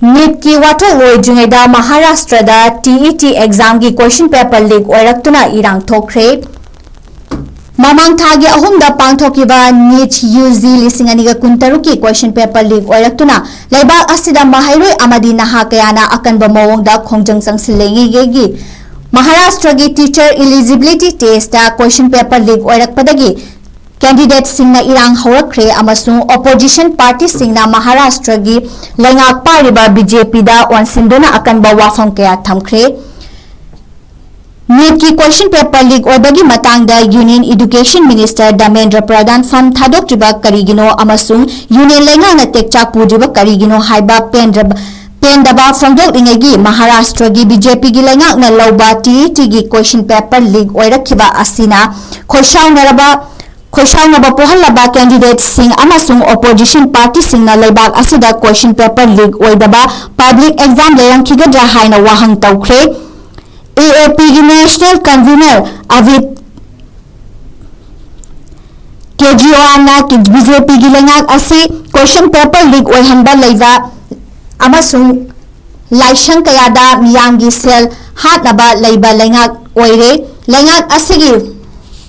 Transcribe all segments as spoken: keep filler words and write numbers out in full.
ꯅꯤꯠꯀꯤ ꯋꯥꯊꯣꯛ ꯂꯣꯏꯗ꯭ꯔꯤꯉꯩꯗ ꯃꯍꯥꯔꯥꯁꯇ꯭ꯔꯗ ꯇꯤ ꯏ ꯇꯤ ꯑꯦꯛꯖꯥꯝꯒꯤ ꯀꯣꯏꯁꯟ ꯄꯦꯄꯔ ꯂꯤꯛ ꯑꯣꯏꯔꯛꯇꯨꯅ ꯏꯔꯥꯡ ꯊꯣꯛꯈ꯭ꯔꯦ꯫ ꯃꯃꯥꯡ ꯊꯥꯒꯤ ꯑꯍꯨꯝꯗ ꯄꯥꯡꯊꯣꯛꯈꯤꯕ ꯅꯤꯠ ꯌꯨ ꯖꯤ ꯂꯤꯁꯤꯡ ꯑꯅꯤꯒ ꯀꯨꯟꯇꯔꯨꯛꯀꯤ ꯀꯣꯏꯁꯟ ꯄꯦꯄꯔ ꯂꯤꯛ ꯑꯣꯏꯔꯛꯇꯨꯅ ꯂꯩꯕꯥꯛ ꯑꯁꯤꯗ ꯃꯍꯩꯔꯣꯏ ꯑꯃꯗꯤ ꯅꯍꯥ ꯀꯌꯥꯅ ꯑꯀꯟꯕ ꯃꯑꯣꯡꯗ ꯈꯣꯡꯖꯪ ꯆꯪꯁꯤꯜꯂꯤꯉꯩꯒꯤ ꯃꯍꯥꯔꯥꯁꯇ꯭ꯔꯒꯤ ꯇꯤꯆꯔ ꯏꯂꯤꯖꯤꯕꯤꯂꯤꯇꯤ ꯇꯦꯁꯇ ꯀꯣꯏꯁꯟ ꯄꯦꯄꯔ ꯂꯤꯛ ꯑꯣꯏꯔꯛꯄꯗꯒꯤ ꯀꯦꯟꯗꯤꯗꯦꯠꯁꯤꯡꯅ ꯏꯔꯥꯡ ꯍꯧꯔꯛꯈ꯭ꯔꯦ ꯑꯃꯁꯨꯡ ꯑꯣꯄꯣꯖꯤꯁꯟ ꯄꯥꯔꯇꯤꯁꯤꯡꯅ ꯃꯍꯥꯔꯥꯁꯇ꯭ꯔꯒꯤ ꯂꯩꯉꯥꯛ ꯄꯥꯏꯔꯤꯕ ꯕꯤ ꯖꯦ ꯄꯤꯗ ꯑꯣꯟꯁꯤꯟꯗꯨꯅ ꯑꯀꯟꯕ ꯋꯥꯐꯝ ꯀꯌꯥ ꯊꯝꯈ꯭ꯔꯦ꯫ ꯅꯤꯠꯀꯤ ꯀꯣꯏꯁꯟ ꯄꯦꯄꯔ ꯂꯤꯛ ꯑꯣꯏꯕꯒꯤ ꯃꯇꯥꯡꯗ ꯌꯨꯅꯤꯌꯟ ꯏꯗꯨꯀꯦꯁꯟ ꯃꯤꯅꯤꯁꯇꯔ ꯙꯔꯃꯦꯟꯗ꯭ꯔ ꯄ꯭ꯔꯙꯥꯟ ꯐꯝ ꯊꯥꯗꯣꯛꯇ꯭ꯔꯤꯕ ꯀꯔꯤꯒꯤꯅꯣ ꯑꯃꯁꯨꯡ ꯌꯨꯅꯤꯌꯟ ꯂꯩꯉꯥꯛꯅ ꯇꯦꯛꯆꯥꯛ ꯄꯨꯗ꯭ꯔꯤꯕ ꯀꯔꯤꯒꯤꯅꯣ ꯍꯥꯏꯕ ꯄꯦꯟꯗ꯭ꯔꯕ ꯄꯦꯟꯗꯕ ꯐꯣꯡꯗꯣꯛꯂꯤꯉꯩꯒꯤ ꯃꯍꯥꯔꯥꯁꯇ꯭ꯔꯒꯤ ꯕꯤ ꯖꯦ ꯄꯤꯒꯤ ꯂꯩꯉꯥꯛꯅ ꯂꯧꯕ ꯇꯤ ꯏ ꯇꯤꯒꯤ ꯀꯣꯏꯁꯟ ꯄꯦꯄꯔ ꯂꯤꯛ ꯑꯣꯏꯔꯛꯈꯤꯕ ꯑꯁꯤꯅ ꯈꯣꯏꯁꯥꯎꯅꯔꯕ ꯈꯣꯏꯁꯥꯎꯅꯕ ꯄꯣꯛꯍꯜꯂꯕ ꯀꯦꯟꯗꯤꯗꯦꯠꯁꯤꯡ ꯑꯃꯁꯨꯡ ꯑꯣꯄꯣꯖꯤꯁꯟ ꯄꯥꯔꯇꯤꯁꯤꯡꯅ ꯂꯩꯕꯥꯛ ꯑꯁꯤꯗ ꯀꯣꯏꯁꯟ ꯄꯦꯄꯔ ꯂꯤꯛ ꯑꯣꯏꯗꯕ ꯄꯕ꯭ꯂꯤꯛ ꯑꯦꯛꯖꯥꯝ ꯂꯩꯔꯝꯈꯤꯒꯗ꯭ꯔꯥ ꯍꯥꯏꯅ ꯋꯥꯍꯪ ꯇꯧꯈ꯭ꯔꯦ꯫ ꯑꯦ ꯑꯦ ꯄꯤꯒꯤ ꯅꯦꯁꯅꯦꯜ ꯀꯟꯚꯤꯅꯔ ꯑꯚꯤꯠ ꯀꯦꯖꯤꯋꯥꯜꯅ ꯕꯤ ꯖꯦ ꯄꯤꯒꯤ ꯂꯩꯉꯥꯛ ꯑꯁꯤ ꯀꯣꯏꯁꯟ ꯄꯦꯄꯔ ꯂꯤꯛ ꯑꯣꯏꯍꯟꯕ ꯂꯩꯕ ꯑꯃꯁꯨꯡ ꯂꯥꯏꯁꯪ ꯀꯌꯥꯗ ꯃꯤꯌꯥꯝꯒꯤ ꯁꯦꯜ ꯍꯥꯠꯅꯕ ꯂꯩꯕ ꯂꯩꯉꯥꯛ ꯑꯣꯏꯔꯦ꯫ ꯂꯩꯉꯥꯛ ꯑꯁꯤꯒꯤ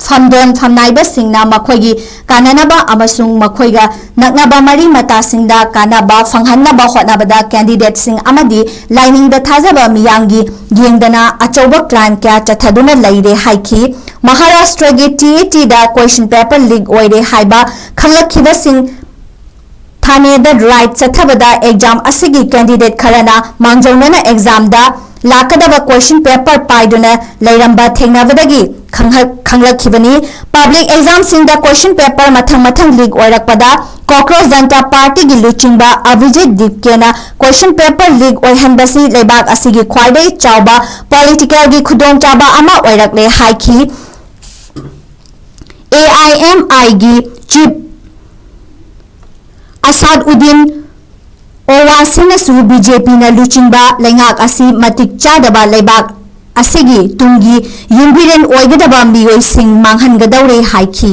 ꯐꯝꯗꯣꯟ ꯐꯝꯅꯥꯏꯕꯁꯤꯡꯅ ꯃꯈꯣꯏꯒꯤ ꯀꯥꯟꯅꯅꯕ ꯑꯃꯁꯨꯡ ꯃꯈꯣꯏꯒ ꯅꯛꯅꯕ ꯃꯔꯤ ꯃꯇꯥꯁꯤꯡꯗ ꯀꯥꯟꯅꯕ ꯐꯪꯍꯟꯅꯕ ꯍꯣꯠꯅꯕꯗ ꯀꯦꯟꯗꯤꯗꯦꯠꯁꯤꯡ ꯑꯃꯗꯤ ꯂꯥꯏꯅꯤꯡꯗ ꯊꯥꯖꯕ ꯃꯤꯌꯥꯝꯒꯤ ꯌꯦꯡꯗꯅ ꯑꯆꯧꯕ ꯄ꯭ꯂꯥꯟ ꯀꯌꯥ ꯆꯠꯊꯗꯨꯅ ꯂꯩꯔꯦ ꯍꯥꯏꯈꯤ꯫ ꯃꯍꯥꯔꯥꯁꯇ꯭ꯔꯒꯤ ꯇꯤ ꯏ ꯇꯤꯗ ꯀꯣꯏꯁꯟ ꯄꯦꯄꯔ ꯂꯤꯛ ꯑꯣꯏꯔꯦ ꯍꯥꯏꯕ ꯈꯪꯂꯛꯈꯤꯕꯁꯤꯡ ꯊꯥꯅꯦꯗ ꯔꯥꯏꯠ ꯆꯠꯊꯕꯗ ꯑꯦꯛꯖꯥꯝ ꯑꯁꯤꯒꯤ ꯀꯦꯟꯗꯤꯗꯦꯠ ꯈꯔꯅ ꯃꯥꯡꯖꯧꯅꯅ ꯑꯦꯛꯖꯥꯝꯗ ꯂꯥꯛꯀꯗꯕ ꯀꯣꯏꯁꯟ ꯄꯦꯄꯔ ꯄꯥꯏꯗꯨꯅ ꯂꯩꯔꯝꯕ ꯊꯦꯡꯅꯕꯗꯒꯤ ꯈꯪꯍ-, ꯈꯪꯂꯛꯈꯤꯕꯅꯤ꯫ ꯄꯕ꯭ꯂꯤꯛ ꯑꯦꯛꯖꯥꯝꯁꯤꯡꯗ ꯀꯣꯏꯁꯟ ꯄꯦꯄꯔ ꯃꯊꯪ ꯃꯊꯪ ꯂꯤꯛ ꯑꯣꯏꯔꯛꯄꯗ ꯀꯣꯀ꯭ꯔꯣꯁ ꯖꯟꯇꯥ ꯄꯥꯔꯇꯤꯒꯤ ꯂꯨꯆꯤꯡꯕ ꯑꯚꯤꯖꯤꯠ ꯗꯤꯞꯀꯦꯅ ꯀꯣꯏꯁꯟ ꯄꯦꯄꯔ ꯂꯤꯛ ꯑꯣꯏꯍꯟꯕꯁꯤ ꯂꯩꯕꯥꯛ ꯑꯁꯤꯒꯤ ꯈ꯭ꯋꯥꯏꯗꯒꯤ ꯆꯥꯎꯕ ꯄꯣꯂꯤꯇꯤꯀꯦꯜꯒꯤ ꯈꯨꯗꯣꯡꯆꯥꯕ ꯑꯃ ꯑꯣꯏꯔꯛꯂꯦ ꯍꯥꯏꯈꯤ꯫ ꯑꯦ ꯑꯥꯏ ꯑꯦꯝ ꯑꯥꯏꯒꯤ ꯆꯤꯐ ꯑꯁꯥꯗ ꯎꯗꯤꯟ ꯑꯣꯋꯥꯁꯤꯅꯁꯨ ꯕꯤ ꯖꯦ ꯄꯤꯅ ꯂꯨꯆꯤꯡꯕ ꯂꯩꯉꯥꯛ ꯑꯁꯤ ꯃꯇꯤꯛ ꯆꯥꯗꯕ ꯂꯩꯕꯥꯛ ꯑꯁꯤꯒꯤ ꯇꯨꯡꯒꯤ ꯌꯨꯝꯕꯤꯔꯦꯟ ꯑꯣꯏꯒꯗꯕ ꯃꯤꯑꯣꯏꯁꯤꯡ ꯃꯥꯡꯍꯟꯒꯗꯧꯔꯦ ꯍꯥꯏꯈꯤ꯫